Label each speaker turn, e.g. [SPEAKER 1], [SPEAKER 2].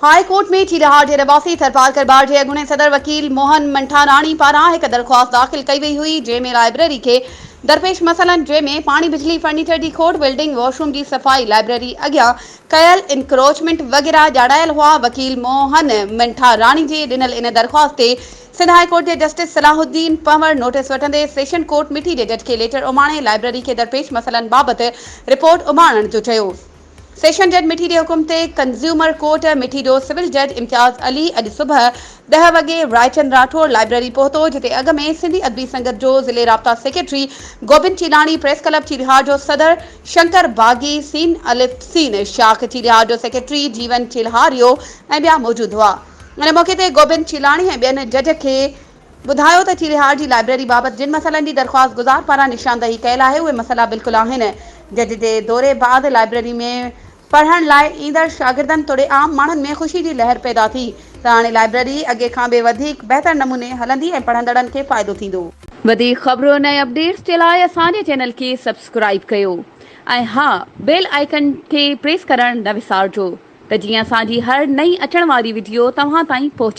[SPEAKER 1] High court ۾ Chelhar جي رهواسي ٿرپارڪر بار جي اڳوڻي صدر وڪيل موهن منٺاراڻي پاران هڪ درخواست داخل ڪئي وئي هئي جنهن ۾ لائبريري کي درپيش مسئلن جنهن ۾ پاڻي بجلي فرنيچر جي کوٽ بلڊنگ واش روم جي صفائي لائبريري اڳيان ڪيل انڪروچمينٽ وغيره ڄاڻايل هئا وڪيل موهن منٺاراڻي جي ڏنل ان درخواست تي سنڌ هاء ڪورٽ جي جسٽس صلاح الدين پنهور نوٽيس وٺندي سيشن ڪورٽ مٺي جي جج کي ليٽر اماڻي لائبريري کي درپيش مسئلن بابت رپورٽ اماڻڻ جو چيو. سيشن جج مٺي جي حڪم تي ڪنزيومر ڪورٽ مٺي جو سول جج امتياز علي اڄ صبح ڏهه وڳي رائچند راٺوڙ لائبريري پهتو جتي اڳ ۾ سنڌي ادبي سنگت جو ضلعي رابطا secretary Gobind Chelani press club Chelhar جو صدر شنڪر باغي سين الف سين شاخ چيلهار جو سيڪريٽري جيون چيلهاريو ۽ ٻيا موجود هئا ان موقعي تي گوبند چيلاڻي ۽ ٻين جج کي ٻڌايو ته چيلهار جي لائبريري بابت جن مسئلن جي درخواست گذار پاران نشاندهي ڪيل آهي اهي مسئلا بلڪل آهن. جج جي دوري بعد لائبريري ۾ پڙهڻ لاء ايندڙ شاگردن توڙي عام ماڻهن ۾ خوشي جي لهر پيدا ٿي ته هاڻي لائبريري اڳي کان به وڌيڪ بهتر نموني هلندي ۽ پڙهندڙن کي فائدو ٿيندو. وڌيڪ خبرن ۽ اپڊيٽس جي لاء اسان جي چينل کي سبسڪرائيب ڪيو ۽ ها بيل آئيڪن کي پريس ڪرڻ نه وسارجو ته جيئن اسان جي هر نئين اچڻ واري وڊيو توهان تائين پهچي.